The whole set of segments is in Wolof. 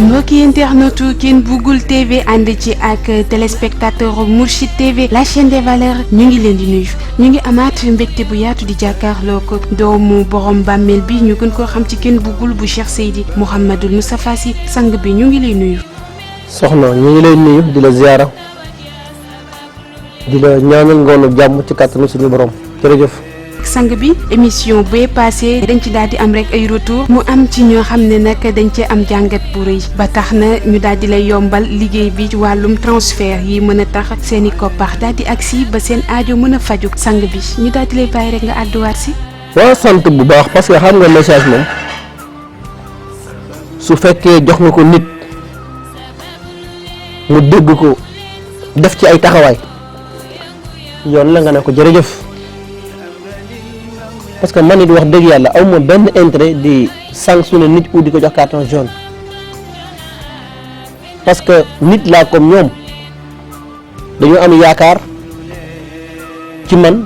mbokki internetu Ken Bougoul TV ànd ci ak téléspectateur Mourchid TV la chaîne des valeurs ñu ngi leen di nuyu ñu ngi amaat mbégte bu yaatu di jàkkaarloo ko doomu borom bàmmeel bi ñu gën koo xam ci Ken Bougoul bu Cheikh Seydi Mouhamadul Moustapha Sy sang bi ñu ngi lay nuyu. soxna ñu ngi lay nuyu di la ziara di la ñaanal ngoonu jàmm ci kàttanu suñu borom jërëjëf. sang bi émission bee passé dañ ci daal di am rek ay retour mu am ci ñoo xam ne nag dañ ci am jàngat bu rëy ba tax na ñu daal di lay yombal liggéey bi ci wàllum transfert yi mën a tax seeni koppar daal di agsi ba seen aajo mën a faju sang bi ñu daal di lay bàyyi rek nga àdduwaat si. waaw sant bu baax parce que xam nga message moom su fekkee jox nga ko nit mu dégg ko def ci ay taxawaay yoon la nga ne ko jërëjëf. parce que man it wax dëgg yàlla aw ma benn intérêt di sanctionner nit ou di ko jox carton jaune parce que nit laa comme ñoom dañoo am yaakaar ci man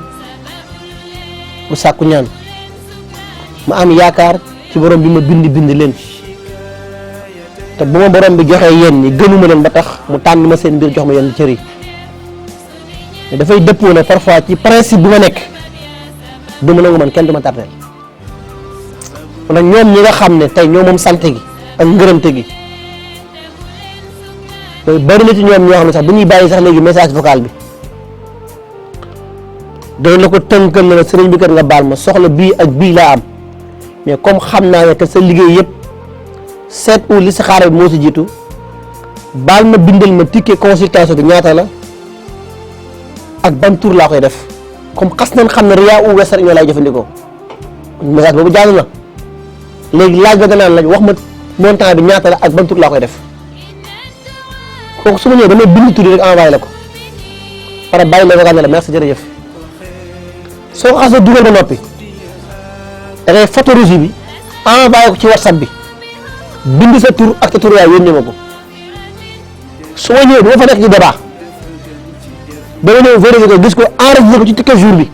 mu sàkku ñaan ma am yaakaar ci borom bi ma bind leen te bu ma borom bi joxee yenn ñi gënuma leen ba tax mu tànn ma seen mbir jox ma yenn cër yi mais dafay dëppoo ne parfois ci principe bi ma nekk. du ma nangu man kenn du ma tardeel nag ñoom ñi nga xam ne tey ñoo moom sant gi ak ngërëmte gi bari na ci ñoom ñoo xam ne sax bu ñuy bàyyi sax léegi message vocal bi doon la ko tënkal na la sëriñ bi kat nga baal ma soxla bii ak bii laa am mais comme xam naa ne que sa liggéey yëpp seet u li si xaar bi moo si jiitu baal ma bindal ma ticket consultation bi ñaata la ak ban tour laa koy def comme xas nañ xam ne riyaa u wesar ñoo lay jëfandikoo message boobu jàll na léegi laaj ba danaan laaj wax ma montant bi ñaata la ak ban tur laa koy def kooku su ma ñëwee damay bind tur yi rek envoyé la ko pare bàyyi la nga ne la merci jërëjëf soo ko xasee dugal ba noppi da ngay photo reçu bi envoyé ko ci whatsapp bi bind sa tur ak sa tur yaay yónnee ma ko su ma ñëwee du ma fa nekk ci débat dama ñëw vérifier ko gis ko enregistré ko ci ticket jour bi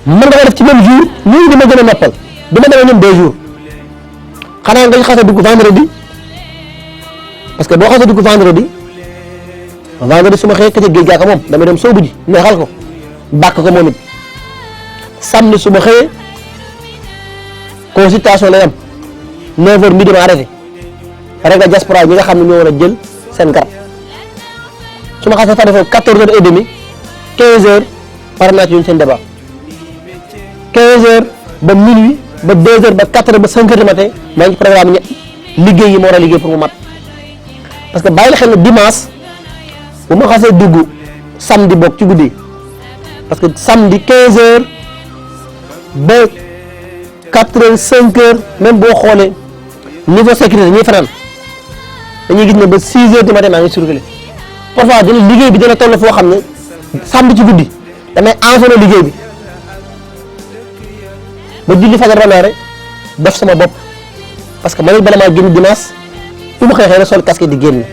mën nga ko def ci même jour ñooñu dama gën a noppal dama demee ñoom 2 jours xanaa nga xasee dugg vendredi parce que boo xasee dugg vendredi su ma xëyee ka ca géej gaaka moom damay dem soobu ji neexal ko bàkk ko moom it samedi su ma xëyee consultation lay am 9h midi ma arrêté rek nga diaspora ñi nga xam ne ñoo war a jël seen garab. su ma xasee fa defee 14h30 15h pare naa ci ñun seen débat 15h ba minuit ba 2h ba 4h ba 5h du matin maa ngi ci programme liggéey yi ma war a liggéey pour mu mat parce que bàyyi la xel ne dimanche bu ma xasee dugg samedi boog ci guddi parce que samedi 15h ba 4h 5h même boo xoolee niveau sécurité ñuy fanaan dañuy gis ne ba 6h du matin maa ngi circulé. parfois dina liggéey bi dina toll foo xam ne samedi ci guddi damay ensono liggéey bi ba julli fajar ba rek def sama bopp parce que man it bala maa génn dimanche bu ma xëy rek sol casque di génn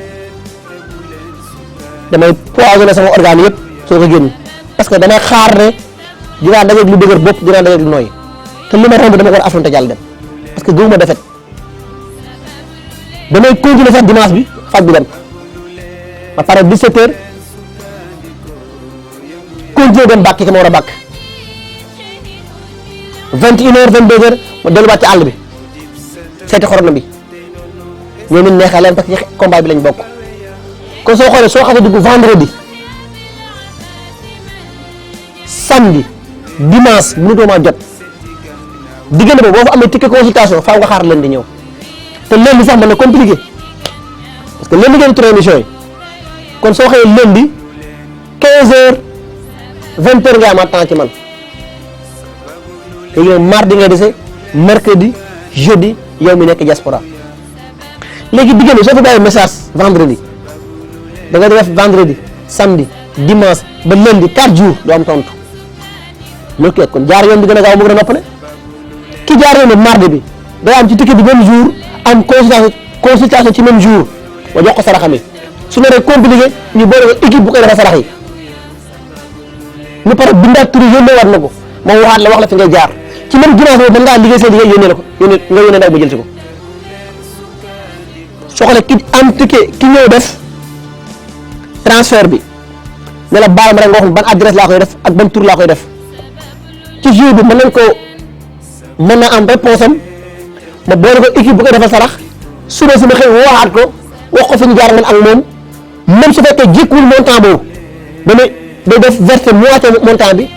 damay poisonné sama organe yëpp soo ko génn parce que damay xaar ne dinaa dajeeg lu dëgër bopp dinaa dajeeg lu nooy te li ma romb dama ko war a affronté jàll dem parce que gëwuma defet damay continuer sax dimanche bi faj bi dem. ba pare 17h continuer dem bàkk ki ma war a bàkk 21h 22h ma delluwaat ci àll bi seeti xorom bi ñoom it neexal leen parce que ci combat bi lañ bokk kon soo xoolee soo xasee dugg vendredi samedi dimanche mënutoo maa jot diggante boobu boo fa amee ticket consultation faaw nga xaar leen di ñëw te lundi sax mën na compliqué parce que lundi ngeen tourné émission yi. kon soo xëyee lundi 15h 20h nga amaat temps ci man léegi nag mardi nga dese mercredi jeudi yow mi nekk diaspora léegi diggante soo fa bàyyi message vendredi da nga def vendredi samedi dimanche ba lundi 4 jours doo am tontu loolu kay kon jaar yoon bi gën a gaaw mu gën a noppale ki jaar yoon mardi bi day am ci ticket bi même jour am consultation ci même jour ma jox ko saraxam yi su naree compliqué ñu boole ko équipe bu koy defal sarax yi ñu pare bindaat tur yónnee war na ko moom waxaat la wax la fi ngay jaar ci même dimanche boobu mën ngaa liggéey seen liggéey yónnee la ko nga yónnee ndaw ba jël si ko soo xoolee ki am ticket ki ñëw def transfert bi ne la baal ma rek nga wax ban adresse laa koy def ak ban tur laa koy def ci jour bi mën na am réponse am ma boole ko équipe bu koy defal sarax suba si ma xëy waxaat ko wax ko fi ñu jaar man ak moom même su fekkee jékkuwul montant boobu day def verser moitié montant bi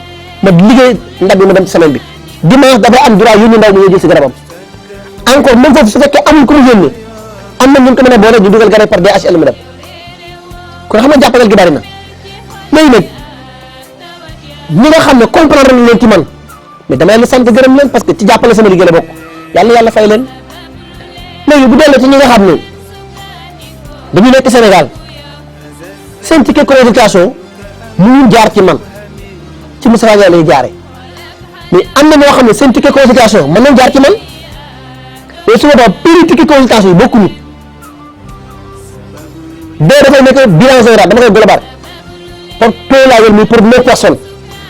ma liggéey ndab bi ma dem ci semaine bi dimanche dafay am droit yónni ndaw mi ñuy jël si garabam encore même foofu su fekkee amul ku mu yónni am na ñu ko mën a boole ñu dugal garab par DHL mu dem kon xam nga jàppaleel gi bari na léegi nag ñi nga xam ne comprendre nañ leen ci man mais dama leen sant gërëm leen parce que ci jàppale sama liggéey la bokk yàlla fay leen léegi bu delloo ci ñi nga xam ne dañu nekk Sénégal seen ticket consultation mu jaar ci man ci Moustapha Ndiaye lay jaaree mais am na ñoo xam ne seen ticket consultation mën nañ jaar ci man mais su boobaa prix ticket consultation yi bokkuñu bee dafay nekk bilan général dama koy global pour tooy laa yor muy pour 9 personnes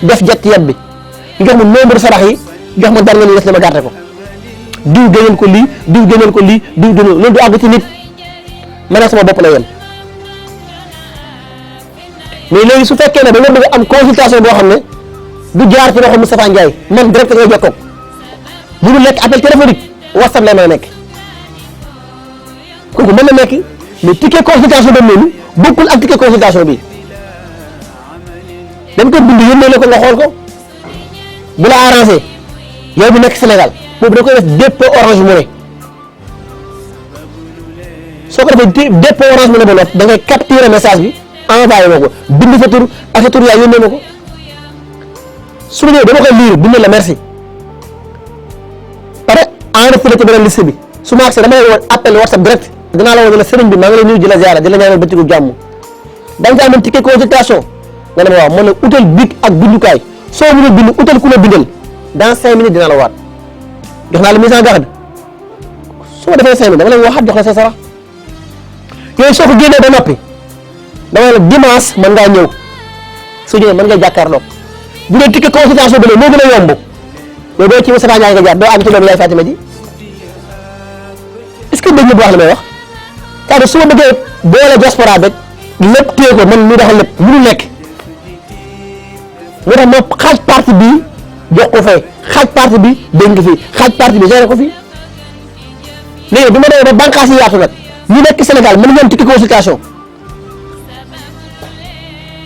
def jett yet bi ñu jox ma nombre sarax yi jox ma dar nga li des dama gàtte ko diw gënal ko lii diw gënal ko lii diw gënal loolu du àgg ci nit ma ne sama bopp la yem mais léegi su fekkee ne da nga bëgg am consultation boo xam ne du jaar ci loxo Moustapha Ndiaye man direct ngay jokkoo mënu nekk appel téléphonique WhatsApp lay may nekk kooku mën na nekk mais ticket consultation boobu noonu bokkul ak ticket consultation bi dañ ko bind yónnee la ko nga xool ko bu la arrangé yow bi nekk Sénégal boobu da koy def dépôt Orange Money soo ko defee dépôt Orange Money ba noppi da ngay capturer message bi envoyé ma ko bind sa tur ak sa tur yaay yónnee ma ko su ma ñëwee dama koy lire bind la merci pare enregistré ci beneen liste bi su ma accès dama lay woon appel WhatsApp direct dinaa la woon ne la sëriñ bi maa ngi lay nuyu di la ziara di la ñaanal bëccëgu jàmm da nga am ticket consultation nga ne ma waaw mën na utal bic ak bindukaay soo mënul bind utal ku la bindal dans 5 minutes dinaa la waat jox naa la mise en garde su ma defee 5 minutes dama lay waxaat jox la sa sarax yooyu soo ko génnee ba noppi dama la dimanche mën ngaa ñëw su ñëwee mën nga jàkkaarloo bu dee ticket consultation bi moo gën a yomb mais boo ci Moustapha Ndiaye nga jaar doo àgg ci loolu yaay Fatima ji est-ce que dégg nga bu wax li may wax c'est-à-dire su ma bëggee boole diaspora beeg lépp téye ko man ñu doxal lépp mënu nekk moo tax ma xaaj partie bi jox ko fee xaaj partie bi dénk fii xaaj partie bi géré ko fii léegi bi ma demee ba bànqaas yi yaatu nag ñu nekk Sénégal mën ngeen ticket consultation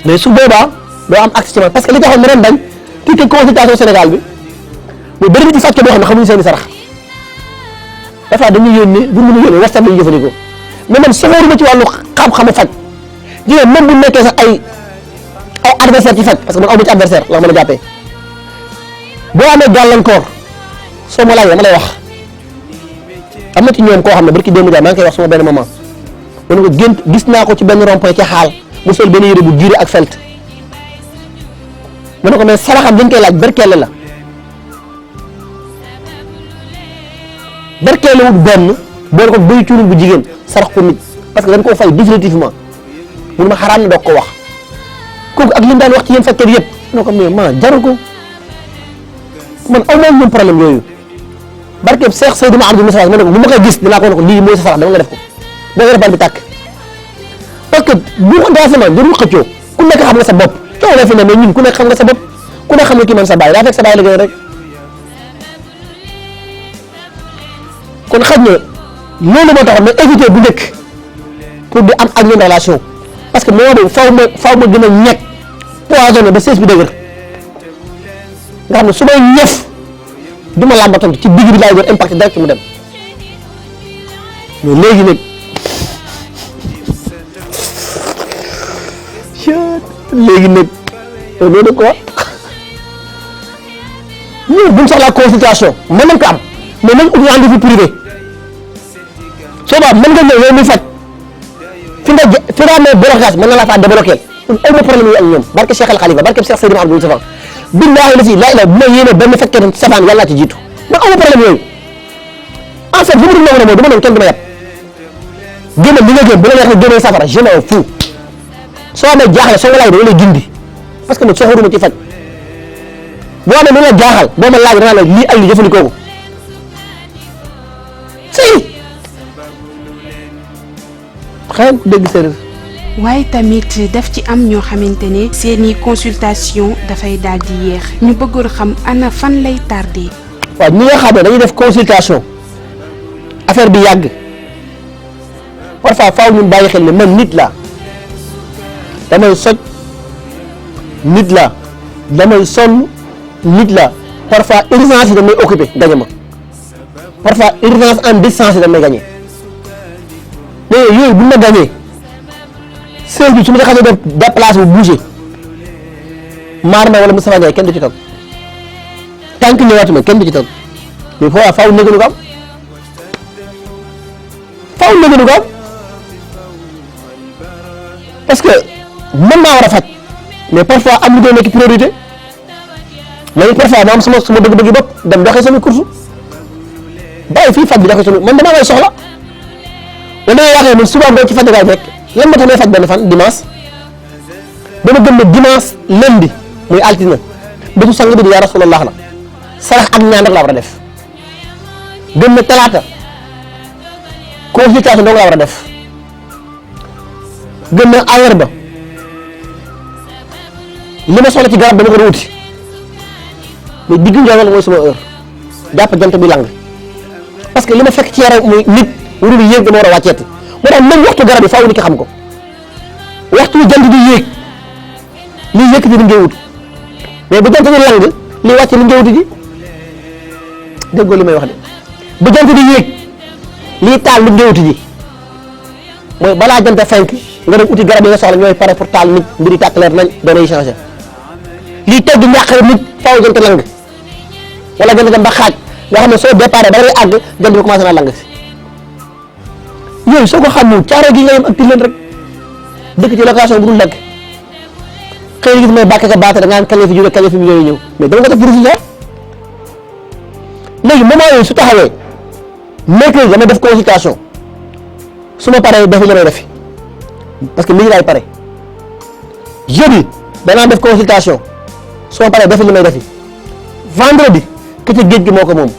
mais su boobaa doo am accès ci man parce que li taxoon ma doon bañ ticket consultation Sénégal bi mu bëri na ci sàcc boo xam ne xamuñu seen i sarax dafa dañuy yónnee bu mënu yónnee WhatsApp la ñuy jëfandikoo mais man soxoruma ci wàllu xam-xamu faj jigéen même bu nekkee sax ay adversaire ci faj parce que man aw ma ci adversaire la mën a jàppee boo amee gàllankoor soo ma laajee dama lay wax am na ci ñoom koo xam ne barki démb jaay maa ngi koy wax sama benn maman ma ne ko gént gis naa ko ci benn rond-point ci xaal mu sol benn yére bu jiire ak felt ma ne ko mais saraxam dañ koy laaj barkeele la barkeele wut benn boole ko bëy cuurul bu jigéen sarax ko nit parce que dañ koo fay définitivement mun ma xaraam na doog ko wax kooku ak li mu daan wax ci yéen facteur yëpp ma ne ko mais ma jarul ko man aw ma ñoom problème yooyu barkeeb Cheikh Seydou Abdou Moussa ma ne ko bu ma koy gis dinaa ko ne ko lii mooy sa sarax dama nga def ko boo ko defal bi tàkk parce que bu ko dansement jarul xëccoo ku nekk xam nga sa bopp coow la fi ne mais ñun ku nekk xam nga sa bopp ku nekk xam nga kii man sa baay daa fekk sa baay la gën rek kon xaj na loolu moo taxoon mais éviter bu njëkk pour di am ak ñoom relation parce que moo doon faaw ma gën a ñekk poisonné ba sées bi dëgër nga xam ne su may ñëf du ma làmbatontu ci digg bi laay doon impact direct mu dem mais léegi nag loolu quoi ñun buñ soxlaa consultation mën nañ ko am mais nañ ut rendez-vous privé soo ba mën nga ñëw yow mi faj fi nga amee blocage mën na la faa débloquer ay ma problème yi ak ñoom barke Cheikh Al Khalifa barke Cheikh Seydou Abdou Safa billahi la si laa ilaa bu ma yéene benn fekkee ne safaan yàlla ci jiitu man amu problème yooyu en fait bu mu dul nangu ne mooy dama doon kenn du ma yab génne li nga gën bu la neex ne génne safara je m'en fous soo amee jaaxle soo ma laaj dama lay gindi parce que man soxoruma ci faj boo amee lu la jaaxal boo ma laaj danaa la lii ak li jëfandikoo ko si xëy dégg séeréer. waaye tamit daf ci am ñoo xamante ne seeni consultation dafay daal di yéex ñu bëggoon xam ana fan lay tardé. waaw ñi nga xam ne dañuy def consultation affaire bi yàgg parfois faaw ñun bàyyi xel ne man nit laa damay soj nit laa damay sonn nit laa parfois urgence yi damay occupé gañe ma parfois urgence en distance yi damay gañe mais yooyu bu ma gañee sëñ bi su ma xasee def déplacé bu bougé maar ma wala Moustapha Ndiaye kenn du ci toog tant que ñëwaatuma kenn du ci toog mais faaw nëgënu ko am faaw nëgënu ko am parce que mën naa war a faj mais parfois am lu doon nekk priorité mais parfois ma am sama bëgg-bëgg bopp dem doxee sama course bàyyi fii faj bi doxee sama man damaa may soxla wala may waxee man suba ngoo ci faj gaay nekk lan moo tax may faj benn fan dimanche dama gëm ne dimanche lundi muy altine bésu sang bi di yaa rasulallah la sarax ak ñaan rek laa war a def gëm ne talaata consultation dong laa war a def gëm ne àllarba li ma soxla ci garab dama ko doon wuti mais diggu njawal mooy sama heure jàpp jant bi lang parce que li ma fekk ci yaram muy nit warul yéeg dama war a wàcceeti moo tax même waxtu garab yi faaw nit ki xam ko waxtu jant di yéeg lii yëkkati li ngay wut mais bu jant di lang lii wàcce li ngay wuti ji déggoo li may wax de bu jant di yéeg lii taal li ngay wuti ji mooy balaa jant fenk nga dem uti garab yi nga soxla ñooy pare pour taal nit mbiri tàkk leer nañ doonay changé lii tegg ñàqare nit faaw jant lang wala jant dem ba xaaj nga xam ne soo déparé ba ngay àgg jant bi commencé naa lang si yooyu soo ko xamul caaro gi nga yem ak leen rek dëkk ci location bu dul dagg xëy na gis may bàkke ka baata da ngaan kañ la fi jóge kañ la fi millions yi ñëw mais dama ko def résultat léegi moment yooyu su taxawee mercredi dama def consultation su ma paree defi li may defi parce que mi ngi laay pare jeudi danaa def consultation su ma paree defi li may defi vendredi ka ca géej gi moo ko moom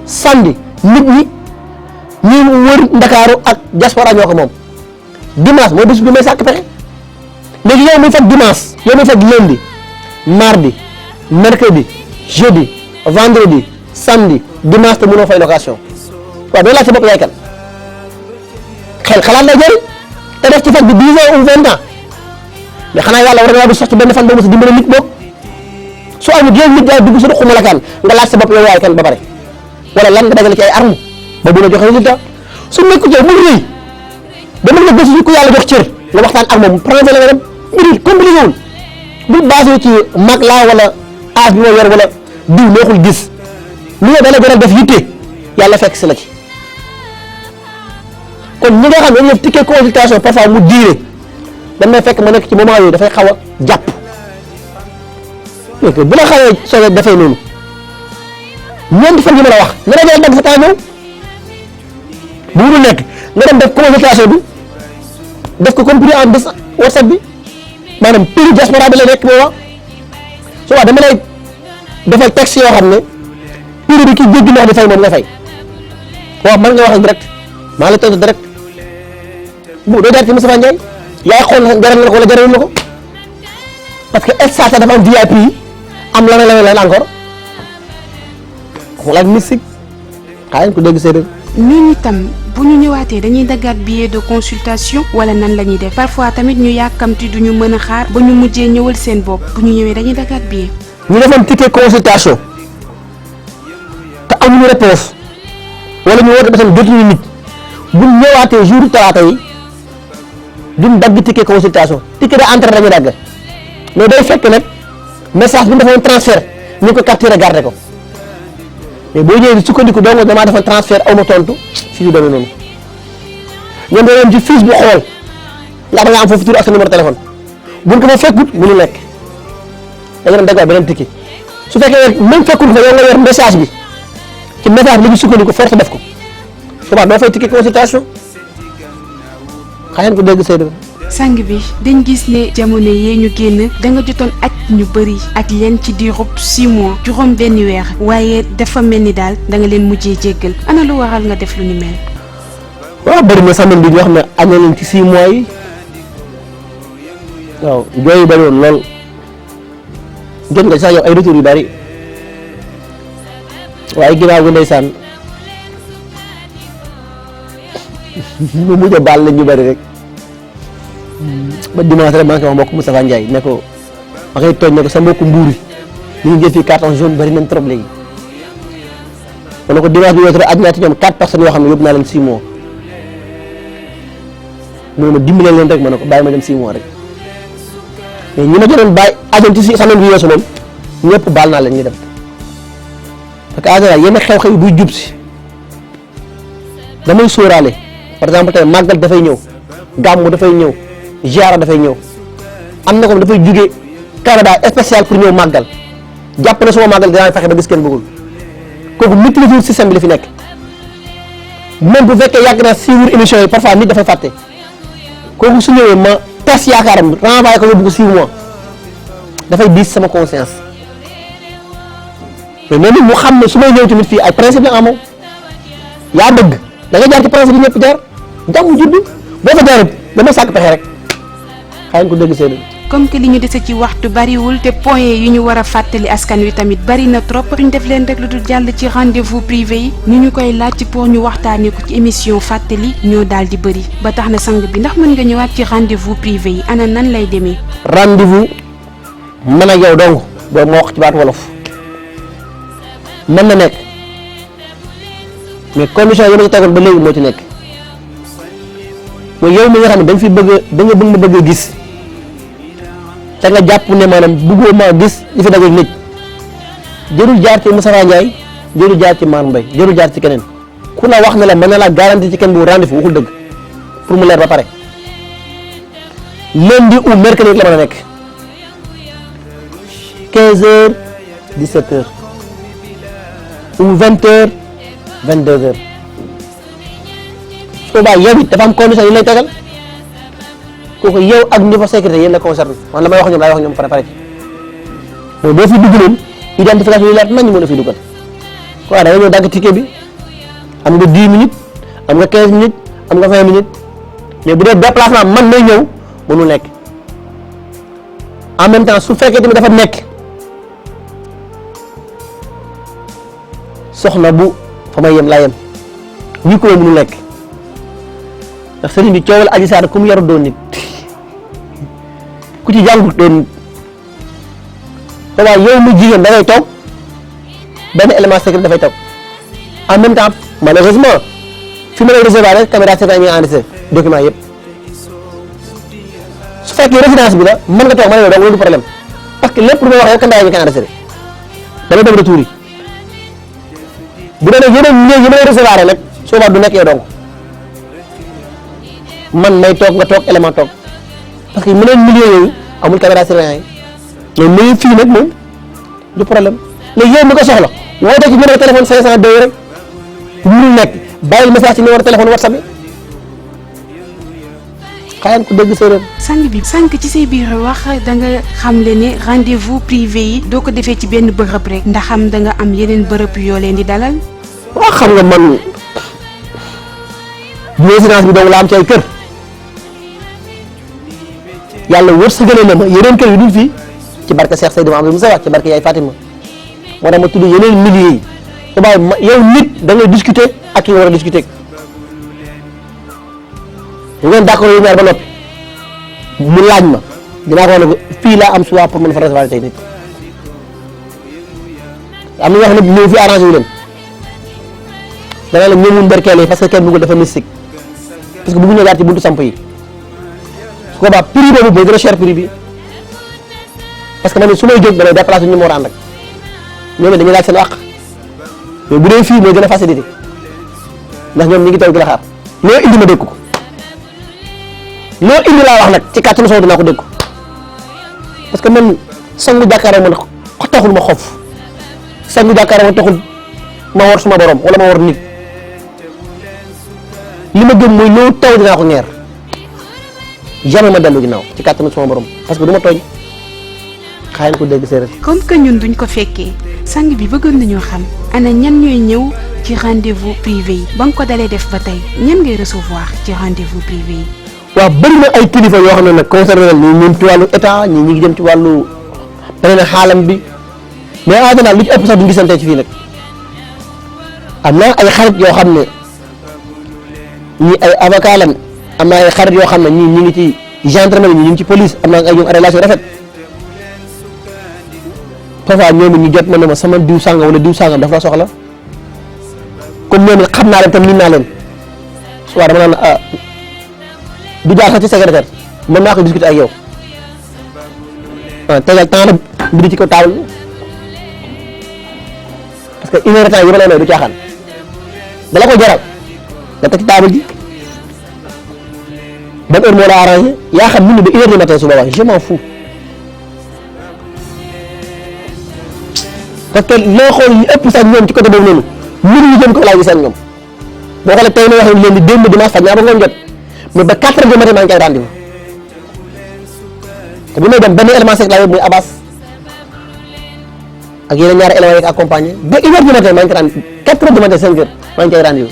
samedi nit ñi wër Ndakaaru ak diaspora ñoo ko moom dimanche mooy bés bi may sàkk pexe léegi yow muy fekk dimanche yow muy fekk lundi mardi mercredi jeudi vendredi samedi dimanche te mënoo fay location waaw doo laaj sa bopp yaay kan xel xalaat lay jëriñ te def ci faj bi 10 ans ou 20 ans mais xanaa yàlla war na du sax ci benn fan ba mu si dimbale nit boog su amul yow nit daal dugg sa ruq malakaan nga laaj sa bopp yow yaay kan ba pare wala lan nga dagale ci ay arme ba bu la joxe résultat su nekkul yow bul rëy dama la gëstu ku yàlla jox cër nga waxtaan ak moom projet la nga dem mbir compliqué wul bul basé ci mag laa wala âge bi ma yor wala diw neexul gis lu nga dala gën a def yitte yàlla fekk si la ci kon ñi nga xam ne dañuy def ticket consultation parfois mu diire dañ may fekk ma nekk ci moment yooyu dafay xaw a jàpp léegi bu la xawee soo dafay noonu ñeenti fan yi ma la wax nga dajale dagg sa temps ñëw bu mu nekk nga dem def consultation bi def ko comme prix en des WhatsApp bi maanaam prix diaspora bi la nekk moo wax su waa dama lay defal texte yoo xam ne prix bi ki jéggi ndox di fay moom nga fay waaw man nga wax direct maa la tontu direct bu doo jaar ci Moustapha Ndiaye yaay xool jaral na ko wala jaralul la ko parce que instant dafa am VIP am la encore xoolal mystique xaaral ko dégg séeréer. ñun itam bu ñu ñëwaatee dañuy daggaat billet de consultation wala nan la ñuy def parfois tamit ñu yàkkamti duñu mën a xaar ba ñu mujjee ñëwal seen bopp bu ñu ñëwee dañuy daggaat billet. ñu defoon ticket consultation te amuñu réponse wala ñu woote ba tamit jotuñu nit bu ñu ñëwaatee jour talaata yi duñ dagg ticket consultation ticket de entrée dañuy dagg mais day fekk nag message bi ñu defoon transfert ñu ngi ko capturé garder ko. mais boo ñëwee di sukkandiku dong damaa defoon transfert aw ma tontu fii yu demee noonu ñoom dañoo am ci fiche bi xool ndax da nga am foofu tur ak sa numéro téléphone buñ ko fa fekkut mënu nekk da nga dem dagg beneen ticket su fekkee même fekkul nga yow nga yor message bi ci message bi la ñu sukkandiku force def ko suba doo fay ticket consultation xëy ko dégg Seydou. sang bi dañ gis ne jamono yee ñu génn da nga jotoon aj ñu bëri ak leen ci diirub 6 mois juróom benn weer waaye dafa mel ni daal da nga leen mujjee jéggal ana lu waral nga def lu ni mel. waaw bëri na semaine bi ñoo xam ne am na leen ci 6 mois yi waaw jooy yu bëri woon lool jot nga sax yow ay retour yu bëri waaye ginnaaw gi ndeysaan mu mujj a baal lañ ñu bëri rek ba dimanche rek maa ngi koy wax mbokk Moustapha Ndiaye ne ko ma koy tooñ ne ko sa mbokku mbuur yi ñu ngi jël fii carton jaune bëri nañ trop léegi ma ne ko dimanche bi weesu rek aj naa ci ñoom 4 personnes yoo xam ne yóbbu naa leen 6 mois mu ne ma dimbale leen rek ma ne ko bàyyi ma dem 6 mois rek mais ñi ma jotoon bàyyi ajoon ci semaine bi weesu moom ñëpp baal naa leen ñu dem parce que en général yenn xew-xew yi buy jub si damay sóoraale par exemple tey màggal dafay ñëw gàmmu dafay ñëw ziara dafay ñëw am na ko dafay jugee Canada spécial pour ñëw màggal jàpp na suma màggal dinaa fexe ba gis kenn bëggul kooku maîtriser système bi la fi nekk même bu fekkee yàgg naa suivre émission yi parfois nit dafay fàtte kooku su ñëwee ma tas yaakaaram renvoyé ko yóbbu ko 6 mois dafay diis sama conscience mais même mu xam ne su may ñëw tamit fii ay principe la amoo yaa bëgg da nga jaar ci principe yi ñëpp jaar jàmm judd boo fa jaaree dama sàkk pexe rek xëy na ko dégg seen comme que li ñu dese ci waxtu bariwul te point yi ñu war a fàttali askan wi tamit bari na trop ñu def leen rek lu dul jàll ci rendez-vous privé yi ni ñu koy laaj pour ñu waxtaanee ko ci émission fàttali ñoo daal di bëri ba tax na sang bi ndax mën nga ñëwaat ci rendez-vous privé yi ana nan lay demee. rendez-vous mën a yow dong boobu ma wax ci baat wolof mën na nekk mais condition yi ma ci tegoon ba léegi moo ci nekk mooy yow mi nga xam ne da nga fi bëgg da nga bëgg ma bëgg a gis. te nga jàpp ne maanaam bëggoo maa gis li fi dajeeg nit jërul jaar ci Moustapha Ndiaye jërul jaar ci Mar Mbaye jërul jaar ci keneen ku la wax ne la mën na laa garanti ci kenn bu rendez-vous waxul dëgg pour mu leer ba pare lundi ou mercredi la mën a nekk 15h 17h ou 20h 22h su boobaa yow it dafa am condition yi lay tegal. kooku yow ak niveau sécurité yéen la concerne man la may wax ñoom laay wax ñoom pare ci mooy boo fi dugg leen identification yi leer nañ mën a fi duggal quoi da nga ñëw dagg ticket bi am nga 10 minutes am nga 15 minutes am nga 20 minutes mais bu dee déplacement man may ñëw mënul nekk en même temps su fekkee tamit dafa nekk soxna bu fa may yem laa yem ñi ko mënul nekk ndax sëriñ bi coowal Adji Sarr ku mu yaru doon nit ku ci jàngut doon waaye yow mu jigéen da ngay toog benn élément secret dafay toog en même temps malheureusement fi ma lay recevoir rek caméra secret ñu ngi enregistré document yëpp su fekkee résidence bi la mën nga toog ma ne la donc loolu du problème parce que lépp lu ma wax yow caméra ñu koy enregistré dana dem retour yi bu dee nag yeneen néeg yi ma lay recevoir nag soo du nekk yow donc man may toog nga toog élément toog parce que meneen milieu yooyu amul caméra surveillance yi mais milieu fii nag moom du problème léegi yow mi ko soxla woote ci numéro téléphone 502 rek mënul nekk bàyyil message ci numéro téléphone WhatsApp bi xayaan ko dégg séeréer. sang bi sànq ci say biir wax da nga xamle ne rendez-vous privé yi doo ko defee ci benn bërëb rek ndax am da nga am yeneen bërëb yoo leen di dalal. waaw xam nga man résidence bi donc la am ci ay kër. yàlla wërsëgale na ma yeneen kër yu dul fii ci barke Cheikh Seydou Mamadou Moussa ci barke Yaay Fatima moo tax ma tudd yeneen milliers yi tubaab yow nit da ngay discuter ak ki nga war a discuter bu ngeen d'accord yu ñaar ba noppi mu laaj ma dinaa ko wax ne ko fii laa am choix pour mën fa recevoir tey nit am na ñoo xam ne ñëw fi arrangé wu leen dana la ñëwul mberkeel yi parce que kenn bëggul dafa mystique parce que bëggu ñu jaar ci buntu samp yi su ko baax prix boobu mooy gën a cher prix bi parce que man su may jóg damay déplacé ñu ma war a ànd ak ñoom dañuy laaj seen àq mais bu dee fii mooy gën a facilité ndax ñoom ñi ngi toog di la xaar loo indi ma dégg ko loo indi laa wax nag ci kàttanu sama dinaa ko dégg ko parce que man sangu jàkkaarloo man taxul ma xof sangu jàkkaarloo man taxul ma war suma borom wala ma war nit li ma gëm mooy loo taw dinaa ko ñeer jamais ma dellu ginnaaw ci kàttanu sama borom parce que du ma tooñ xaaral ko dégg séeréer. comme que ñun duñ ko fekkee sang bi bëggoon nañoo xam ana ñan ñooy ñëw ci rendez-vous privé yi ba nga ko dalee def ba tey ñan ngay recevoir ci rendez-vous privé yi. waaw bëri na ay kilifa yoo xam ne nag concerné nañ ñun ci wàllu état ñi ngi jëm ci wàllu beneen xaalam bi mais en général lu ci ëpp sax du gisante ci fii nag am na ay xarit yoo xam ne ñii ay avocat lañ am na ay xarit yoo xam ne ñii ñu ngi ci gendarmerie ñi ñu ngi ci police am na ay ñoom relation rafet parfois ñoom ñu jot ma ne ma sama diw sàngam wala diw sàngam dafa la soxla comme ñoom xam naa leen tam miin naa leen soit dama naan ah du jaar sax ci secrétaire mën naa ko discuter ak yow ah tegal temps la mbiri ci ko taawul parce que une heure de temps yi ma lay may du caaxaan dala ko jaral nga teg ci taabal ji ban heure moo la arrangé yaa xam nit ñi ba une heure du matin su boobaa je m'en fous parce que loo xool yi ëpp sax ñoom ci côté boobu noonu mbir ñu jëm ko laay gisal ñoom boo xoolee tey ma waxee leen di démb dimanche faj naa ba ngoon jot mais ba 4 heures du matin maa ngi koy rendez-vous te bi may dem benn élément sec laa yóbbu muy Abbas ak yeneen ñaari éléments yi ko accompagné ba 1 heure du matin maa ngi koy rendez-vous 4 heures du matin 5 heures maa ngi koy rendez-vous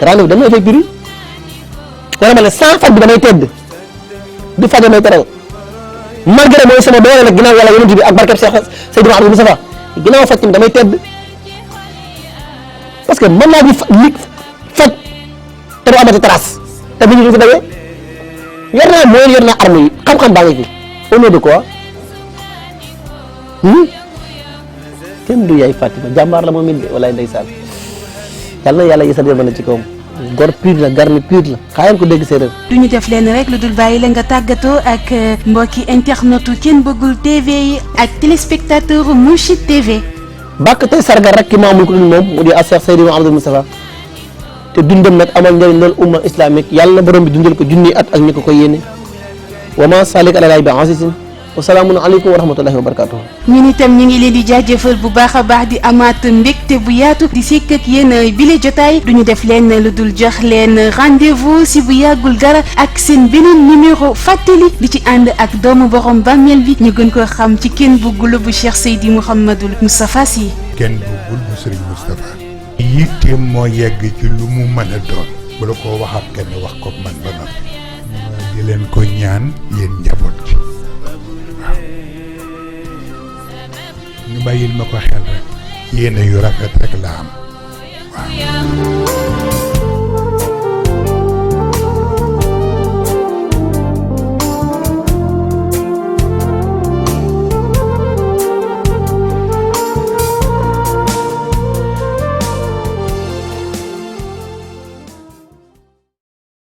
te rendez-vous dañu fay biri wala ma ne sans faj bi damay tedd du faj may teral malgré mooy sama doole nag ginnaaw yàlla yonent bi ak barkeb Cheikh Seydou Abdou Moustapha ginnaaw faj tamit damay tedd parce que mën naa di faj te du amati trace te bu ñu fi dajee yor naa mooy yor naa arme yi xam-xam baa ngi fi au nom de quoi kenn du yaay Fatima jàmbaar la moom it de walaay ndeysaan yàlla na yàlla yësal yërmande ci kawam gor pire la garmi pire la xaaral ko dégg séeréer. du ñu def leen rek lu dul bàyyi la nga tàggatoo ak mbokki internetu Ken Bëggul TV yi ak téléspectateur Mourchid TV. bàkk tey sargal rek ki ma amul ko dul moom mu di Cheikh Seydou Abdou Moustapha te dundam nag amal njëriñ loolu umma islamique yàlla na borom bi dundal ko junni at ak ñi ko yéene wa ma salik ala bi asisin wa salaamun aleykum wa rahmatullahi wa barakatuh. ñun itam ñu ngi leen di jaajëfal bu baax a baax di amaat mbégte bu yaatu di sekk ak yéen bile jotaay du ñu def leen lu dul jox leen rendez-vous si bu yàggul dara ak seen beneen numéro fàttali di ci ànd ak doomu borom bàmmeel bi ñu gën koo xam ci Ken Bëggul bu Cheikh Seydi Mouhamadul Moustapha Sy. Ken Bëggul bu Serigne Moustapha. yitteem moo yegg ci lu mu mën a doon. bu la ko waxaat kenn wax ko man ba noppi. di leen ko ñaan yéen njaboot gi. ñu bàyyil ma ko xel rek yéene yu rafet rek la am waaw